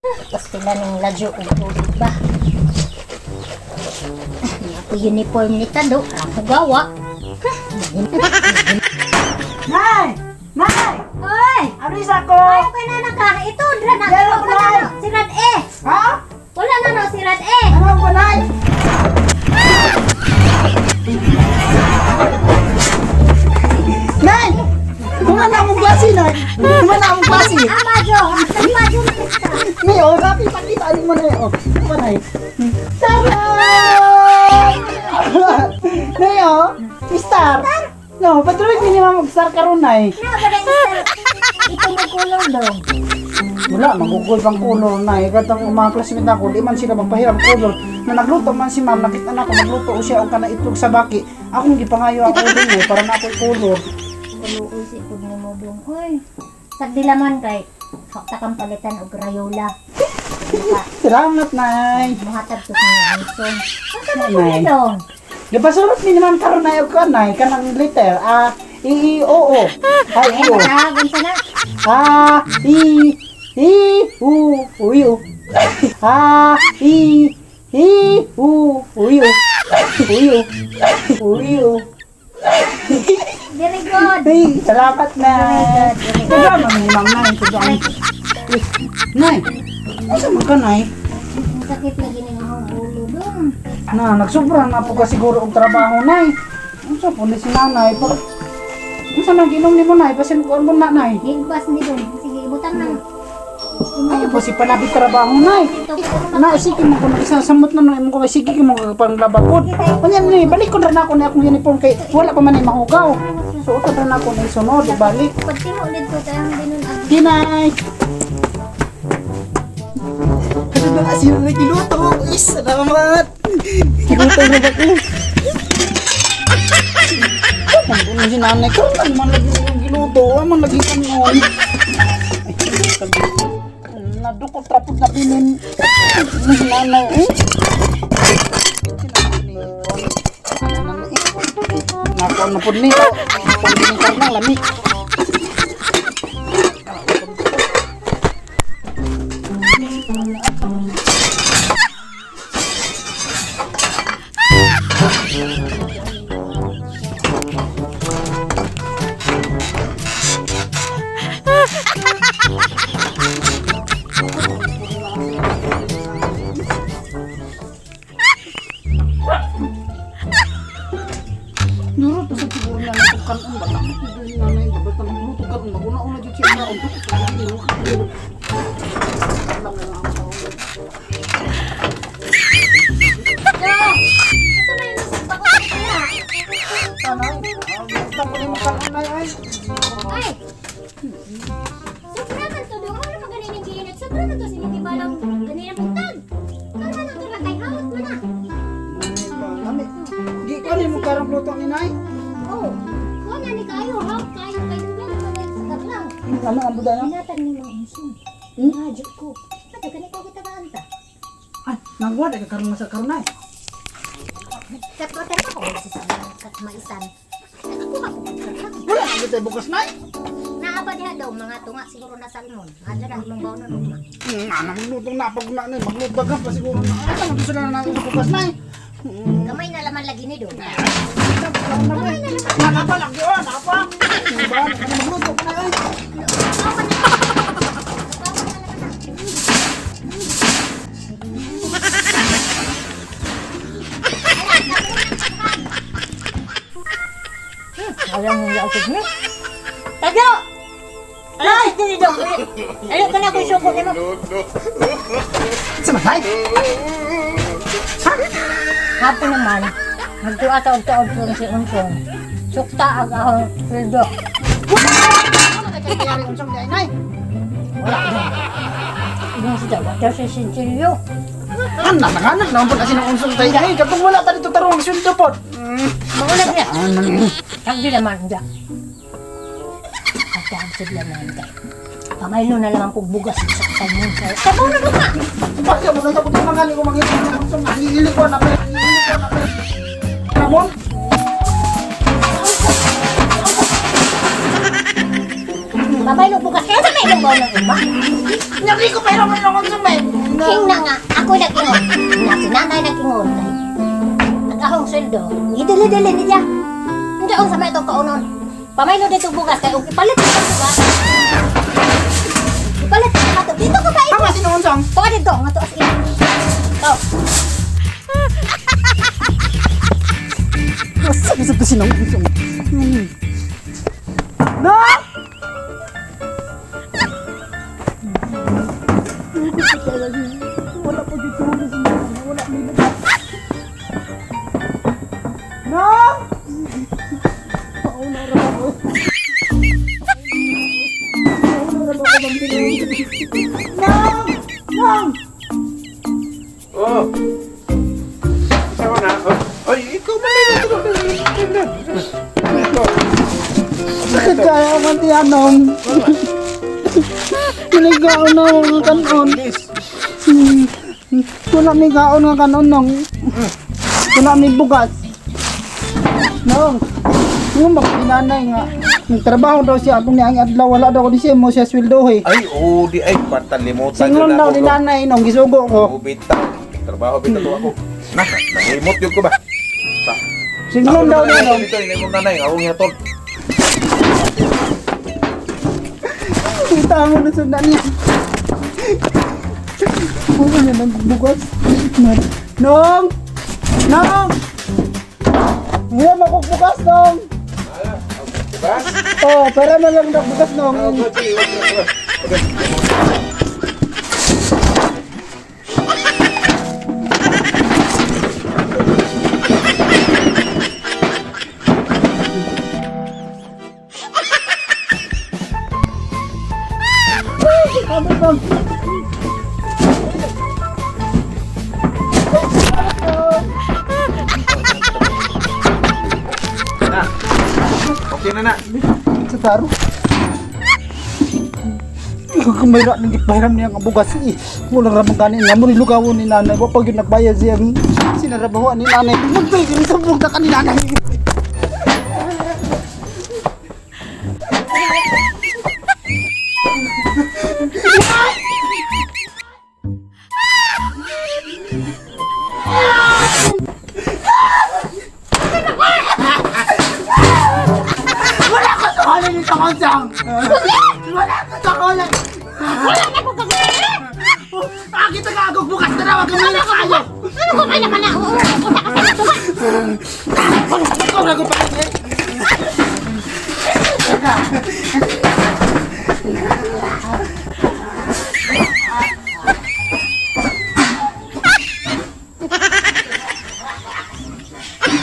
Pastila ning ladyo og tubig ba. Hindi ako uniform ni Tado. Ako gawa. Nay! Nay! Oy! Ano isa ko? Ay, okay na na ka. Ito, dra na. Yan ako, Wala Nay. na si Rad E. Ha? Wala na no si Rad E. Ano ko, Nay? Nay! Kumana akong klase, Nay! Kumana akong klase! Ama, Jo. Ama, Jo. Nay, oh, rapi, pakita mo na, oh. Ano, Nay? Taray! Nay, oh, star. No, patuloy ni ma'am og star karon, Nay. Na, ba na star? Ito mo kulong dong. Wala, magugol pang color na eh. Katong mga classmate nako, di man sila magpahiram color. Na nagluto man si ma'am, nakita na ako nagluto o siya og kana itlog sa baki. Akong gipangayo ang ulo niya para na ako'y color. Kaluoy si pud nimo dong. Oy. Sagdilaman kay fakta kang palitan og rayola. Maka, Salamat, Nay. muhatag to sa mga ansong. Ang sama po Nay. dong. Gipasurot ni ma'am karon na og kanay kanang letter A I I O O. Ay Ay, O. na, unsa na? A I I U U I U. A I I U U I U. U I U. U I U. Very good. Hey, salamat na. Very good, very good. Kaya man ni Ma'am Nay, kaya Nay, asa man ka, Nay? Ang sakit lagi ning akong ulo dong. Na, nagsubra na po ka siguro og trabaho, Nay. Unsa po ni si Nanay? Pero, unsa nang ginom nimo, Nay? Basin ko mo na, Nay. Higpas ni dong. Sige, ibutang nang. Ay, po si palabi trabaho, Nay. Ito, Na, sige mo ko nagsasamot na na mo ko sige mo ka panglabakod. Unya ni balik ko na ako na akong uniform kay wala pa man ni mahugaw. So utob na ako na sunod balik. Pagtimo dito kay ang binun ang Kinay. Ano na sino na giluto? Is, salamat. Giluto na ba ko? Ano si nanay ko? Ano man lagi yung giluto? Ano man lagi kanon? Nadukot rapod na bilin. Ano si nanay? Eh? Nakuha na po nito. Pag ng lamig. Nuro to sa siguro na lang kanon ba takot jud ni nanay ba basta magluto karon maguna-una jud siya kaon to. Jo! Asa man yung nasugba ko sa kaya? Tanay, tapos mo kanon nay ay. Ay! Sobra man to dong. Ano man ganin giinit? Sobra man to sinitibalang ganin ang buntag. Karon man to kay hawat man na. Lami. Di ka ni mo karang luto ni nay. Oh. Kuha na ni kayo, hawat kayo kay dugay na man sa kadlaw. Ano ang buda na? Hinatag ni Mang Unsong. Hmm? Nga, ko. Pati kani ko kita kaanta. Ay, nangwa ka karon sa karon nay. Katwater pa ko sa kat maisan. Nakakuha ko pagkarang. Wala na gid bukas nay. Naa pa diha daw mga tunga siguro na salmon. Adyo na imong bawon ugma. Ana magluto na pag na ni magluto ka pa siguro na. Ano man sila na sa bukas nay. Gamay na laman lagi ni do. Napa lagi oh, napa. Ba, magluto ka na ay. Alam mo yung ni. Tagyo! Alam mo ni dong. Alam ka na ko suko nimo. Sa matay. Hapon naman, nagtuwa ta og taog kung si Unsong. Sukta ang ahong sweldo. Ano kay kayari unsang di ay nay? Wala dong. Yung si Dawa, daw si Sincilio. Anak, naganak naman po kasi ng unsong tayo. Ay, katong wala ta dito tarong sweldo po. Maulag niya. Tagdi naman niya. At ang sila naman kay. Pamaylo na lang kog bugas sa salmon. Tabo na ka! Bakit mo na po mga ko mangita ng unsong nangihili ko na pa. Ramon. Pamaylo bugas kaya sa may imong ng iba. Nyari ko pero man ng unsong may. King na nga, ako nag-ingon. Na si nanay nag-ingon kay. Ang ahong sweldo, gidili-dili niya. Hindi sa may itong kaunon. Pamaylo dito bugas kay ug ipalit ko bugas. Ipalit ko ato. Dito ko pa Tama si Noon Song. Tuwa dito, nga to as in. Oh, Sabi sa to si Noon Song. No! Wala pa dito si Noon. Wala may bugas. No! Pauna ra ako. Pauna ra ako bang Nang! Nang! Oh. Isa ko na. Oh. Ay, ikaw man lang. Sakit kaya man ti anong. Naligaw na ako nga kanon. Wala may gaon nga kanon nong. Wala may bugas. Nong. Yung magpinanay nga. Nagtrabaho daw siya atong niang adlaw wala daw ko di siya mo siya sweldo eh. Ay, oh, di ay patalimutan Singon daw ni nanay nong gisugo ko. Oh, bitaw. Trabaho bitaw to ako. Na, nahimot yun ko ba? Sa. Singon daw ni nong. Dito ini mo nanay, akong yatol. Kita mo na sundan niya. Ano niya nagbugas? Nong! Nong! Hindi mo bukas, Nong! Diba? Oh, para na lang nagbukas, Nong. Ano bang? Na. Okay na na. Sa taro. Kumayra nang gipahiram niya ang bugas eh. Wala ra man gani nga mo ni lugawon ni nanay. Wa pag yun nagbayad siya sinarabawan ni nanay. Magpay kini sa bugta ka ni nanay. Wala ko sa kalan ni Tokonsang! Wala ko sa kalan! wala na ko gagawin. Ah, kita ka agog bukas na raw ang na kayo! Ano ko kaya ka na? Oo, oo, ka sa tuwa. Ikaw na ko pa.